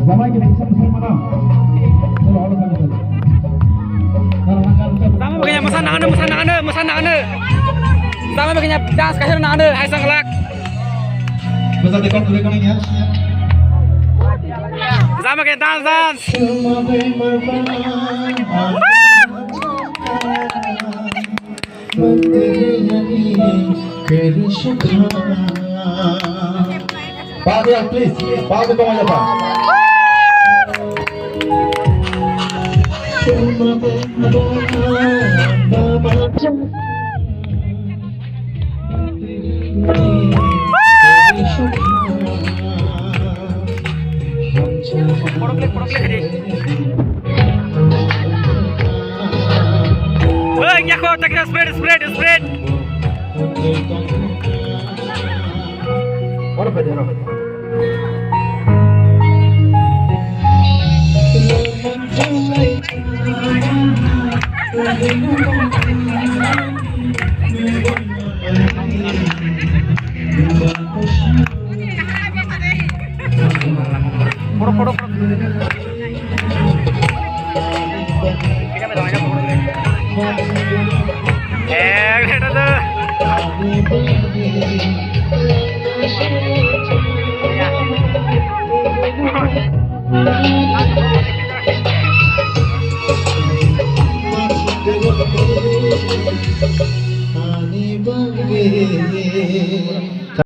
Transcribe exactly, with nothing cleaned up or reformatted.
Jama kini kisa masa mana? Solo olo kan kan. Jama baganya masa nangano, masa nangano, masa nangano. Jama baganya dance kaisa nangano, hai sang lak. Masa dekor dulu kan ya. Jama baganya dance, dance. Pagya, please. Pagya, tong aja, pa. Oi, yakho, takra spread, spread, spread.